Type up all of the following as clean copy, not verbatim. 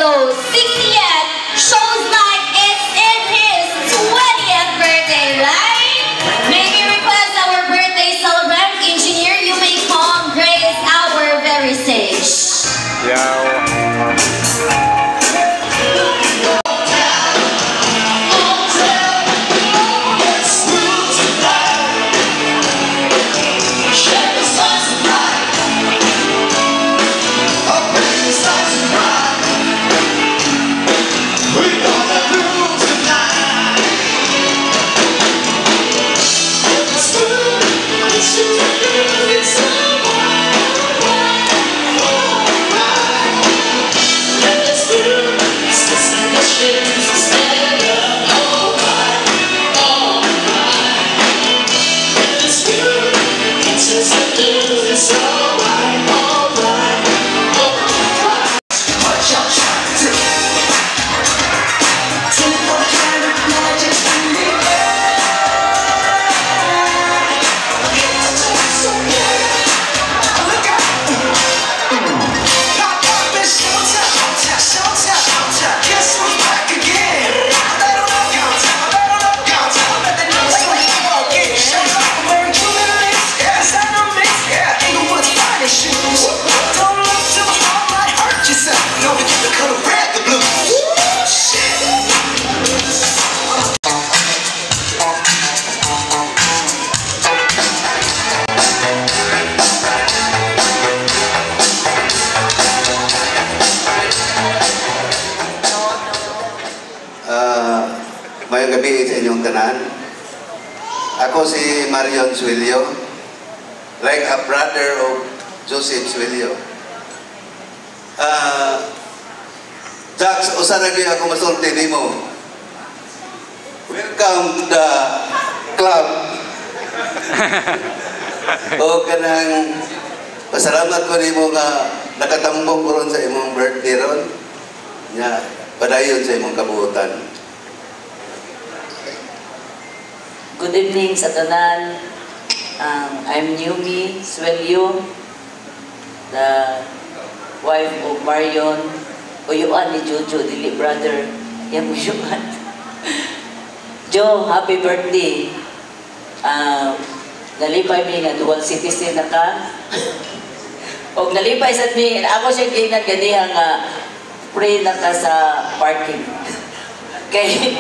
Though 60 yet, shows like it's in his 20th birthday, right? May we request our birthday celebrant, Engineer, you may come grace our very stage. Yeah. Mayong gabi sa inyong tanan. Ako si Marion Suelio, like a brother of Joseph Suelio. Jax, usa ra gyud ako masulti nimo. Welcome to the club. O kanang pasalamat ko nimo nga nakatambok ko ron sa imong birthday ron. Nya padayon sa imong kabuotan. Good evening sa tanan. I'm Newmy Suelio, the wife of Marion. Uyuan ni Jojo, dili brother. Yang uyuan. Joe, happy birthday. Nalipay mi nga dual citizen na ka. Og nalipay sad mi, ako siya giingnan ganiha nga free na ka sa parking. Kay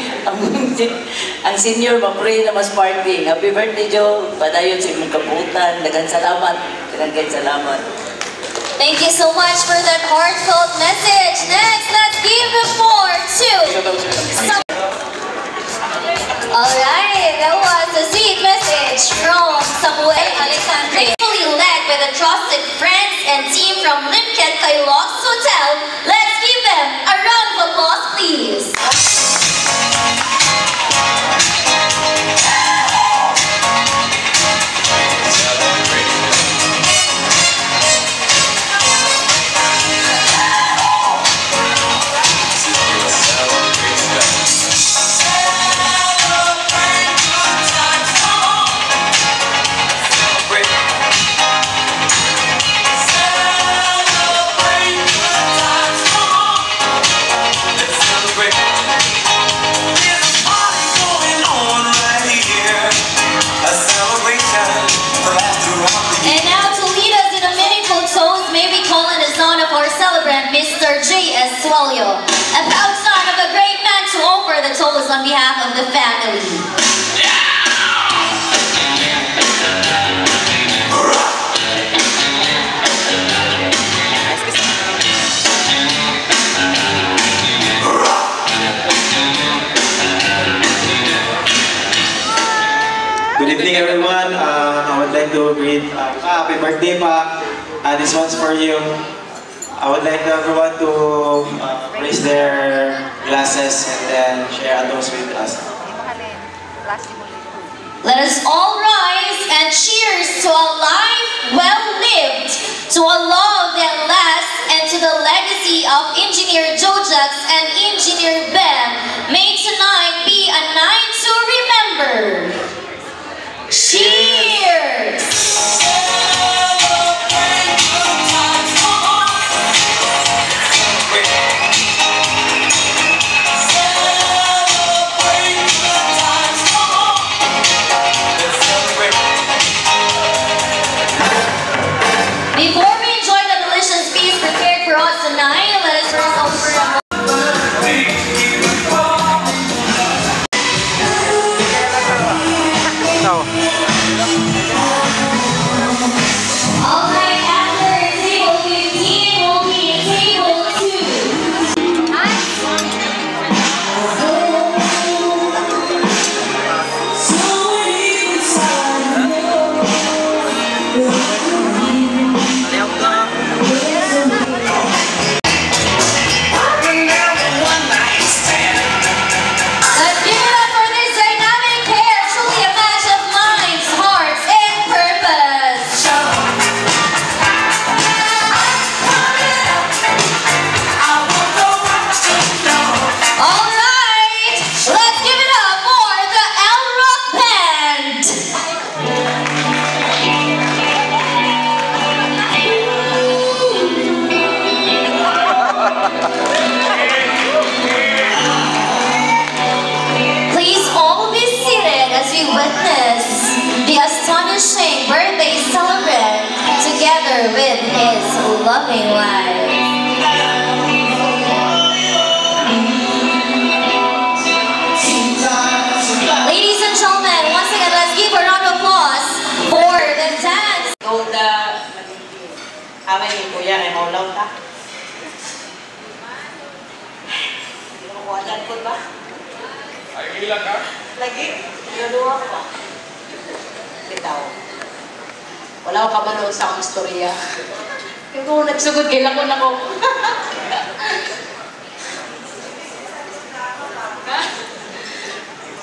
ang senior ma-pray na mas parking. Happy birthday, Joe. Padayon sa imong kabuutan. Daghang salamat. Daghang salamat. Thank you so much for that heartfelt message. Next, let's give the floor to... Alright, that was a sweet message from Samuel Alicante. Fully led by the trusted friends and team from Limket Kailos Hotel. Let's give them a round of applause, please. And now to lead us in a meaningful toast, may we call on the son of our celebrant, Mr. J.S. Suelio, a proud son of a great man, to offer the toast on behalf of the family. Good evening, everyone. I would like to greet happy birthday, Pa. This one's for you. I would like everyone to raise their glasses and then share a toast with us. Let us all rise and cheers to a life well lived, to a love that lasts, and to the legacy of Engineer Jojax and Engineer Ben. May tonight be a night to remember. Cheers! Celebrate good times, come on. Celebrate. astonishing birthday celebrant together with his loving wife. Ladies and gentlemen, once again, let's give a round of applause for the dance. Golda, amay ni kuya kay maulaw ta. Hindi ko kuha ko ba? Ay, ilang ka? Lagi, naduwa ko ba? Bitaw. Wala ko kabalo sa akong istorya. Kaya kung nagsugod, kailan ko na ko. Ha?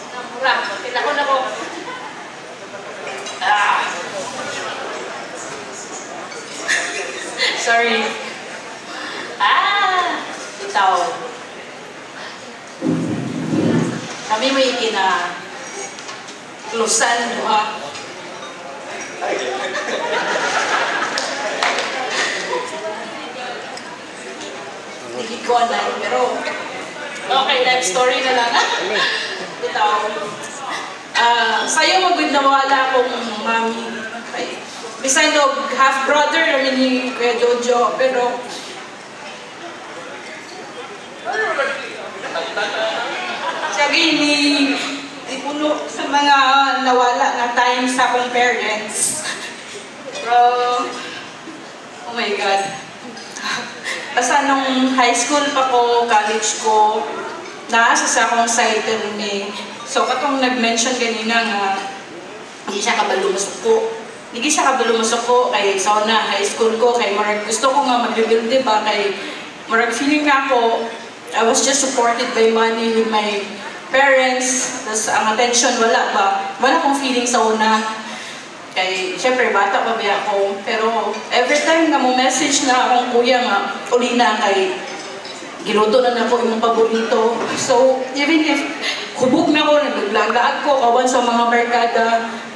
Namura, kailan ko na ko. Ah. Sorry. Ah! Bitaw. Kami may kina Lusan, duha. Hindi ko alam, pero okay, life story na lang. Bitaw. Ah, sayo magud nawala akong mami. Ay, bisan og half brother namin ni Kuya Jojo, pero siya gini di puno sa mga nawala na time sa akong parents. Pero, oh my God. Basta nung high school pa ko, college ko, naasa sa akong side ni. So, katong nag-mention kanina nga, hindi siya kabalo masuko. Hindi siya kabalo masuko kay sa una, high school ko, kay murag gusto ko nga mag-rebuild, di ba? Kay murag feeling na ako, I was just supported by money with my parents. Tapos ang attention, wala ba? Wala akong feeling sa una. Kay, syempre, bata pa ba ako. Pero every time na mo message na akong kuya nga, uli na kay giluto na nako imong paborito. So, even if hubog na ko, naglaag ko, kawan sa mga barkada,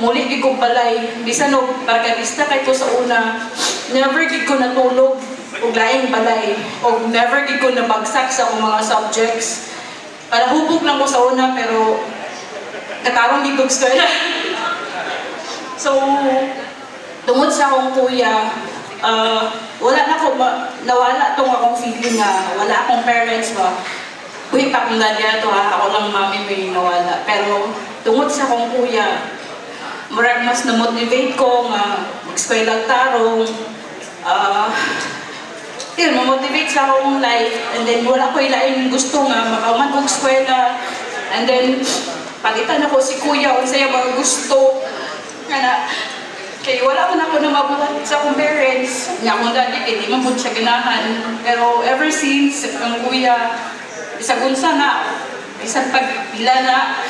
muli gid kong balay. Bisan og barkadista kay ko sa una, never gid ko natulog og laing balay. Og never gid ko nabagsak sa akong mga subjects. Para hubog lang ko sa una, pero katarong gid kog eskwela. So, tungod sa akong kuya, wala na ko, nawala tong akong feeling nga, wala akong parents ba. Uy, pa akong daddy to ha, ako lang mami may nawala. Pero, tungod sa akong kuya, murag mas na-motivate ko nga mag-eskwela tarong, yun, ma-motivate sa akong life. And then, wala ko ilaing gusto nga, makauman kong eskwela. And then, palitan ako si kuya, unsay mga gusto. Nga na, kay wala man ako na mabuhat sa akong parents. Nga akong daddy, kay di man pud siya ganahan. Pero ever since, ang kuya, bisag unsa na, bisan pagpila na,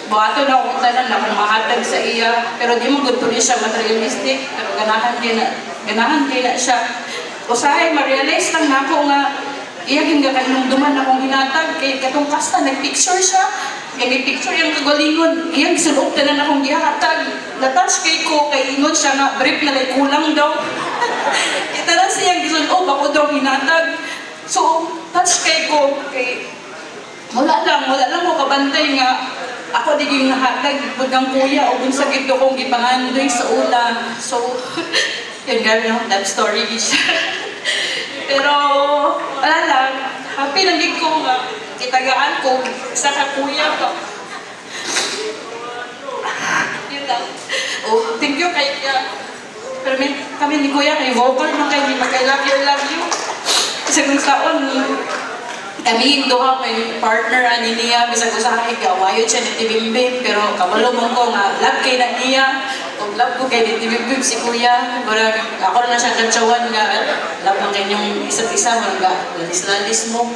buhaton na akong tanan na akong mahatag sa iya. Pero di mo gud tuloy siya materialistic, pero ganahan kay na siya. Usahay, ma-realize lang nako nga, iya gyud kahinumduman akong hinatag, kay katong kasta, nag-picture siya. Kay may picture yung kagalingon, iyang gisulob tanan akong gihatag. Na-touch kay ko, kay ingon siya nga, brief na lay kulang daw. Kita na siyang gisulob, ako daw hinatag. So, touch kay ko, kay wala lang ko kabantay nga, ako di yung nahatag, pud ng kuya, o kung sa gito kong gipangandoy sa una. So, yun gano'n, that story siya. Pero, wala lang, happy lang gid ko nga, kitagaan ko sa kakuya ko. Yun lang. Oh, thank you kay pero may, kami ni kuya, kay vocal man kay di magkay love you, love you. Kasi kung saon, kami duha may partner ani niya, bisag usahay gawayon siya ni Tibimbim, pero kabalo mo ko nga love kay na niya, ug love ko kay ni Tibimbim si kuya. Murag ako na siya kantsawan nga love man kay inyong isa't isa, murag lalis-lalis mo.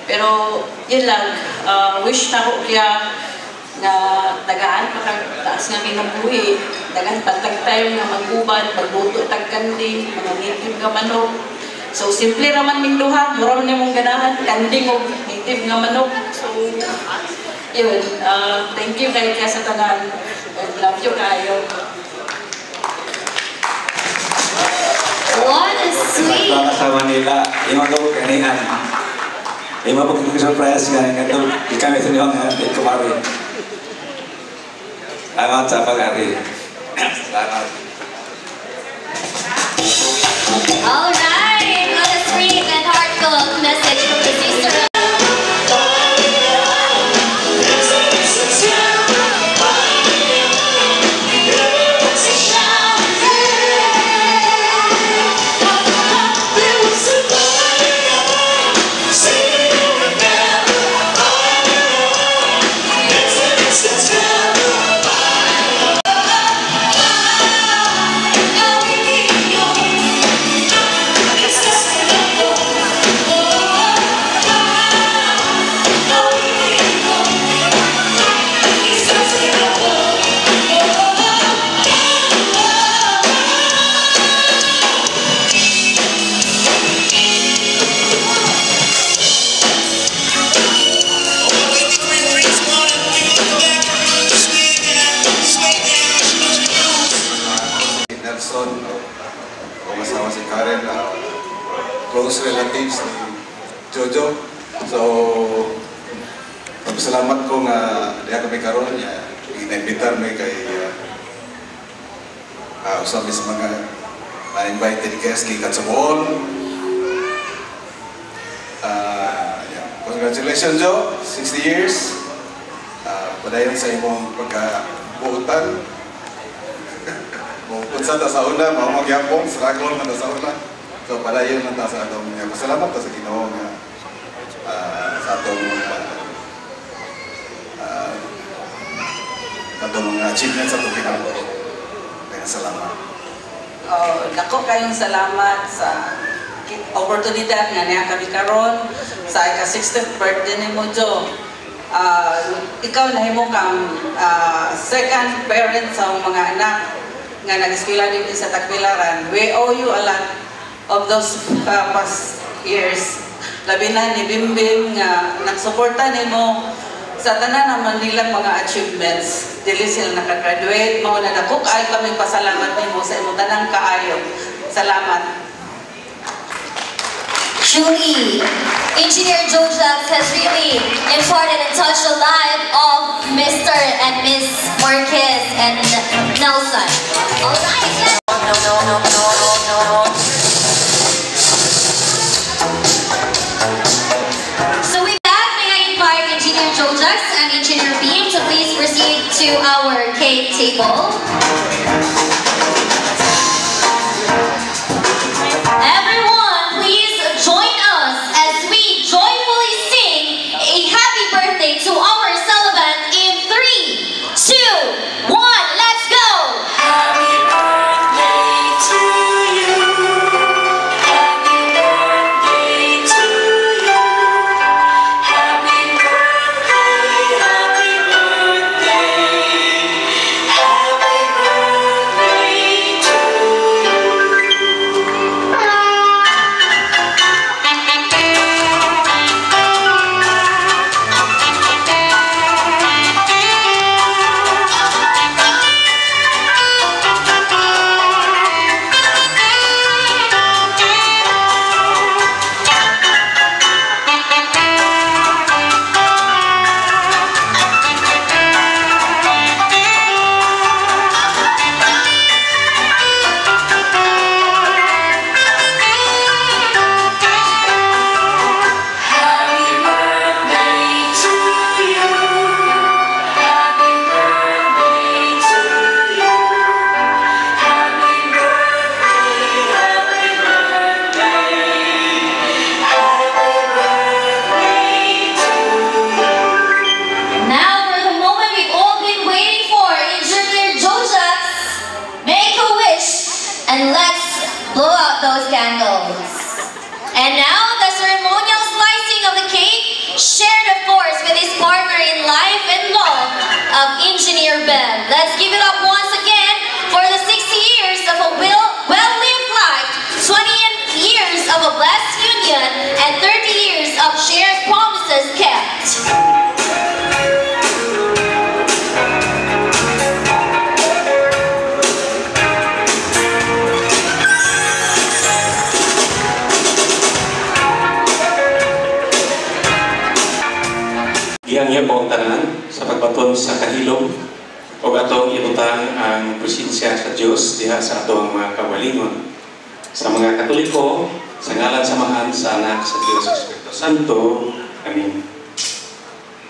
Pero yun lang, wish na ko kaya nga tagaan pa kag taas nga kinabuhi, dagan pantag tayo nga mag-uban, magluto tag kanding, mga native nga manok. So simple ra man ning duha, mura man nimong ganahan kanding og native nga manok. So yun, thank you kay kaya sa tanan. And love you kayo. What a sweet Sa Manila, ima ko kanihan. Ima ko surprise nga nga to kami sa niyong nga kumari. Amat sa pag-ari. Salamat. All right, what a sweet and heartfelt message from the sister. Nelson o asawa si Karen, close relatives ni Jojo. So, pasalamat ko nga diha kami karon ya ginaimbitahan mi kay usa mi sa mga invited guest gikan sa Bohol. Yeah. Congratulations, Joe, 60 years. Padayon sa imong pagkabuotan. Kung unsa ta sa una, mao magyapon, struggle man ta sa una. So padayon man ta sa atong pasalamat ta sa Ginoo nga sa atong mga achievements sa atong kinabuhi. Kaya salamat. Oh, dako kayong salamat sa oportunidad nga niya kami karon sa ika 60th birthday nimo, Jo. Ikaw nahimo kang second parent sa among mga anak nga nag-eskwela din sa Tagbilaran. We owe you a lot of those past years. Labi na ni Bimbim nga nagsuporta nimo sa tanan naman nilang mga achievements. Dili sila nakagraduate, mao na dako kaayo kami pasalamat nimo sa imong tanang kaayo. Salamat. Truly, Engineer Joe Jacks has really imparted and touched the life of Mr. and Miss Marquez and Nelson. All right, let's No. So with that, may I invite Engineer Joe Jacks and Engineer Beam to please proceed to our cake table. Everyone, please join us as we joyfully sing a happy birthday to our celebrant in three, two, one. Let's go! Happy birthday to you. Happy birthday to you. Happy birthday, happy birthday. Happy birthday to you. Happy birthday to you. Happy birthday to you. Happy birthday, happy birthday. Happy birthday to you. Now for the moment we've all been waiting for, Engineer Joe Jacks, make a wish and let's blow out those candles. And now the ceremonial slicing of the cake, shared, of course, with his partner in life and love of Engineer Ben. Let's give it up once again for the 60 years of a well-lived life, 20 years of a blessed union, and 30 years of shared promises kept. Gihangyo ko ang tanan sa pagbaton sa kahilom. Ug atong ibutang ang presensya sa Dios diha sa atong mga kaugalingon. Sa mga Katoliko, sa ngalan sa Amahan, sa Anak, sa Dios Espiritu Santo. Amen.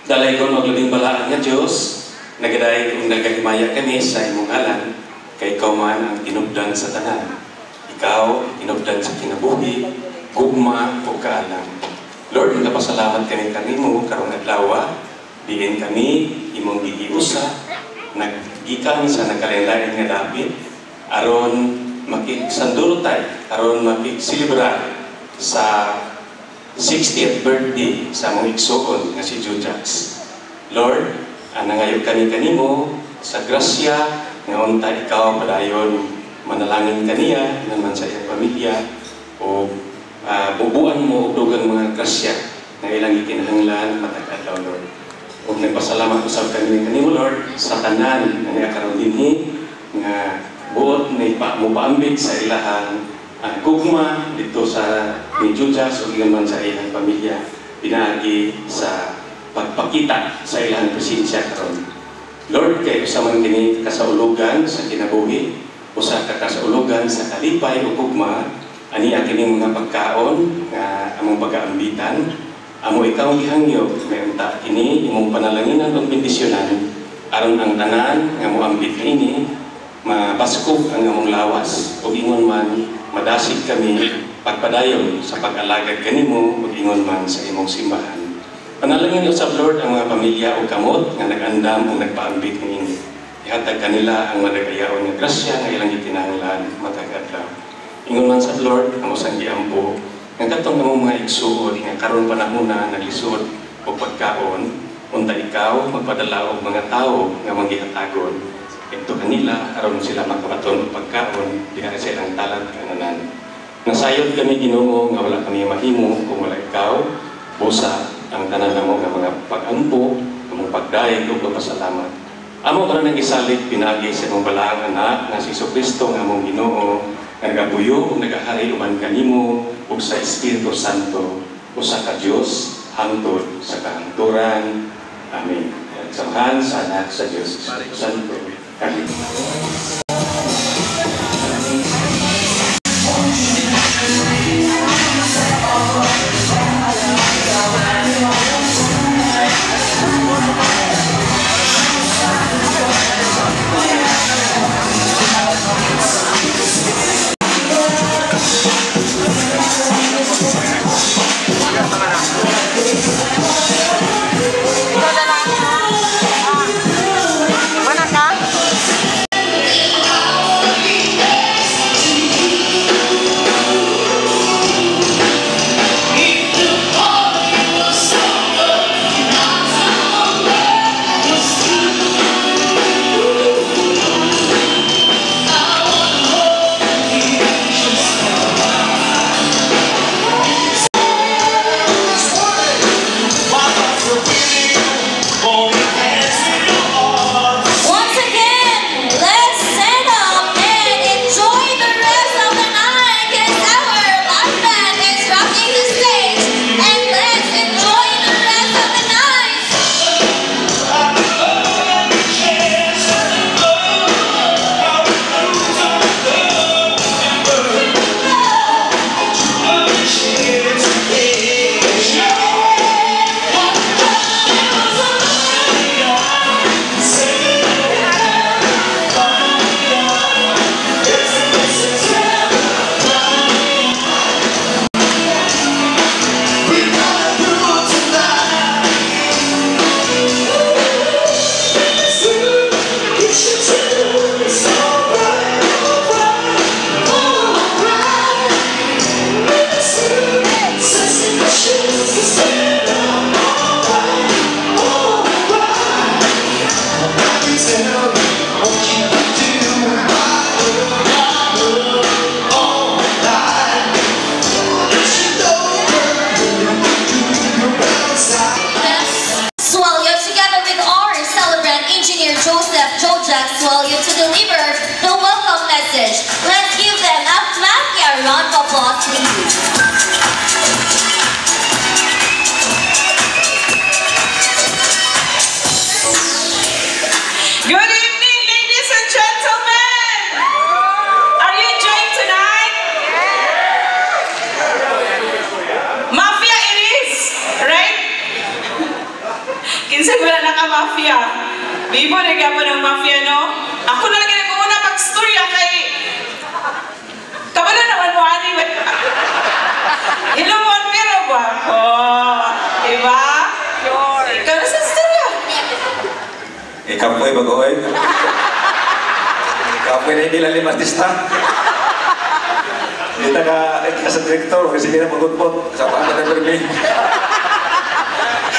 Dalaygon og labing balaan nga Dios, nagadayeg ug nagahimaya kami sa imong ngalan, kay ikaw man ang tinubdan sa tanan. Ikaw ang tinubdan sa kinabuhi, gugma ug kaalam. Lord, nagapasalamat kami kanimo karong adlaw, diin kami imong gihiusa, naggikan sa nagkalain-lain nga dapit aron makigsandurotay, aron makigselebrar sa 60th birthday sa among igsuon nga si Jujax. Lord, nangayo kami kanimo sa grasya nga unta ikaw padayon manalangin kaniya naman sa iyang pamilya o bubuan mo og dugang mga grasya nga ilang gikinahanglan matag adlaw, Lord. Ug nagpasalamat usab kami kanimo, Lord, sa tanan nga naa karon dinhi nga buot ni pa mopaambit sa ilahang gugma dito sa ni Jujas ug ingon man sa ilang pamilya pinaagi sa pagpakita sa ilang presensya karon. Lord, kay usa man kini kasaulugan sa kinabuhi, usa ka kasaulugan sa kalipay ug gugma, ani kining mga pagkaon nga among pagaambitan, amo ikaw gihangyo may unta kini imong panalanginan ug bendisyonan aron ang tanan nga moambit niini mabaskog ang among lawas ug ingon man madasig kami pagpadayon sa pag-alagad kanimo ug ingon man sa imong simbahan. Panalangin usab, Lord, ang mga pamilya ug kamot nga nag-andam ug nagpaambit niini. Ihatag kanila ang madagayaon nga grasya nga ilang gikinahanglan matag adlaw. Ingon man sa Lord, amo sang giampo nga katong among mga igsuon nga karon panahona naglisod og pagkaon, unta ikaw magpadala og mga tawo nga manggihatagon ito kanila aron sila makabaton og pagkaon diha sa ilang talat kananan. Nasayod kami, Ginoo, nga wala kami mahimo kung wala ikaw, busa ang tanan namo nga mga pag-ampo, among pagdayeg ug pagpasalamat. Amo karon nang isalig pinaagi sa imong balaang anak nga si Kristo nga among Ginoo, nga nagabuyo ug nagahari uban kanimo ug sa Espiritu Santo, usa ka Dios hangtod sa kahangturan. Amen. Sa Amahan, sa Anak, sa Dios Espiritu Santo. Amen. Once again, let's stand up and enjoy the rest of the night because our live band is rocking the stage, and let's enjoy the rest of the night. Suelio, together with our celebrant, Engineer Joseph Jojak Suelio, to deliver the welcome message. Let's give them a mafia round of applause, please. Good evening! mafia. Bibo na gyapon ang mafia, no? Ako na lang nag-uuna pag-storya kay kabalo naman mo ani. Hilumon pero ba ako? Diba? Sure. Ikaw na sa storya. Ikaw po'y bagoy. Ikaw po'y na hindi lalim artista. Hindi ta ka, ka sa direktor, kasi hindi na magutpot. Sa paano na permi.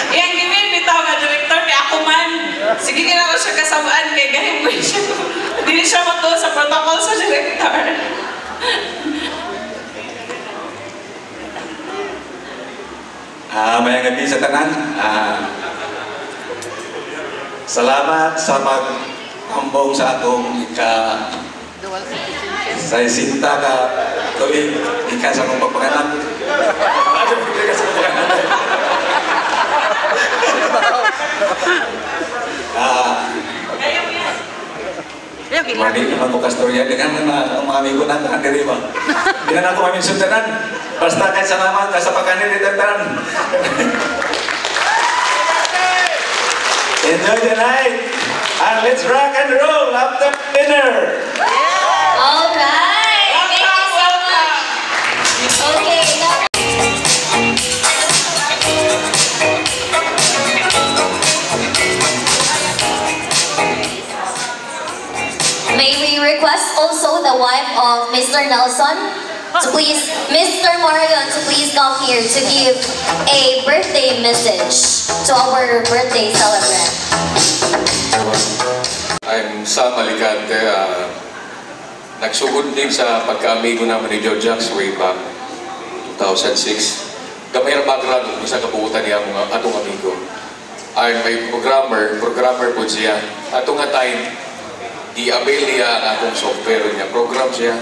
Iyang gimin bitaw nga director kay ako man. Sige ka na ko siya kasabaan kay gahim ko siya. Dili siya matuo sa protocol sa director. Mayang gabi sa tanan. Salamat sa pag-ambong sa atong ika sa sinta ka tuig ika sa akong pagpanganak. Ika sa akong pagpanganak. Mali naman ko kastorya dengan mga amigo na tanan diri ba. Di na ako maminsun tanan. Basta kay salamat sa pagkanin ni tanan. Enjoy the night and let's rock and roll after dinner. All right. Thank you so much. Okay, now may we request also the wife of Mr. Nelson to please, Mr. Morgan, to please come here to give a birthday message to our birthday celebrant. I'm Sam Alicante. Nagsugod din sa pagka-amigo namin ni Joe Jacks way back 2006. Gamay ra background kung sa kabuutan niya mga atong amigo. I'm a programmer po siya. Ato nga time, i-avail niya ang akong software niya. Program siya.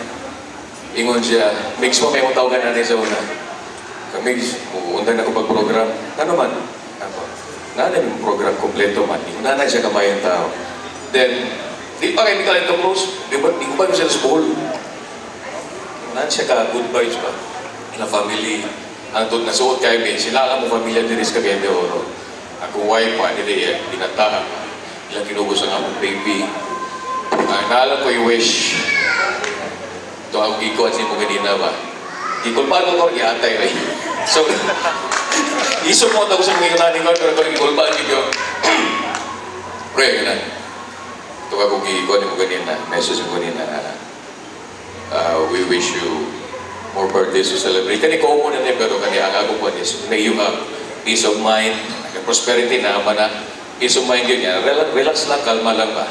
Ingon siya, mix mo may mong tawagan na niya sa una. Kamix, undang na ko pag-program. Ano man? Ako. Nana yung program kompleto man. Nana siya kamayang tao. Then, di pa kayo ni close. Di ba, di ko ba siya sa school? Nana siya ka good vibes pa. Na family. Ang tod nasuot kayo, may sila ang mo pamilya diri sa Cagayan de Oro. Akong wife pa, nila binata. Ilang kinubos ang akong baby. Naalam ko yung wish. Ito ang gikuan si mo kanina ba? Gikulpaan ko ko, iatay rin. So, isupport ako sa mga ikunan ko, pero kung gikulpaan ninyo, pre, ganun. Ito ako gikuan mo kanina, message mo kanina, we wish you more birthdays to celebrate. Kani ko mo na niya, pero kani ang ako po is, may you have peace of mind, prosperity na, na peace of mind yun yan. Relax lang, kalma lang ba?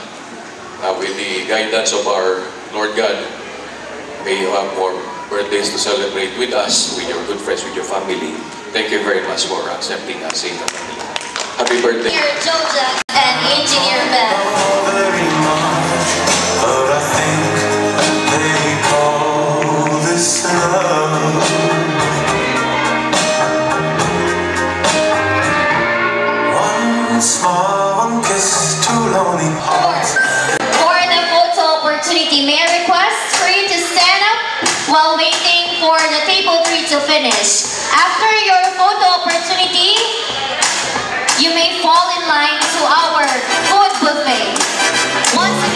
With the guidance of our Lord God, may you have more birthdays to celebrate with us, with your good friends, with your family. Thank you very much for accepting us in the family. Happy birthday. Engineer Joe Jacks and Engineer Ben. Very much, but I think they call this love. One smile, one kiss, two lonely hearts. For the photo opportunity, may I request for you to stand up while waiting for the table 3 to finish. After your photo opportunity, you may fall in line to our food buffet. Once again,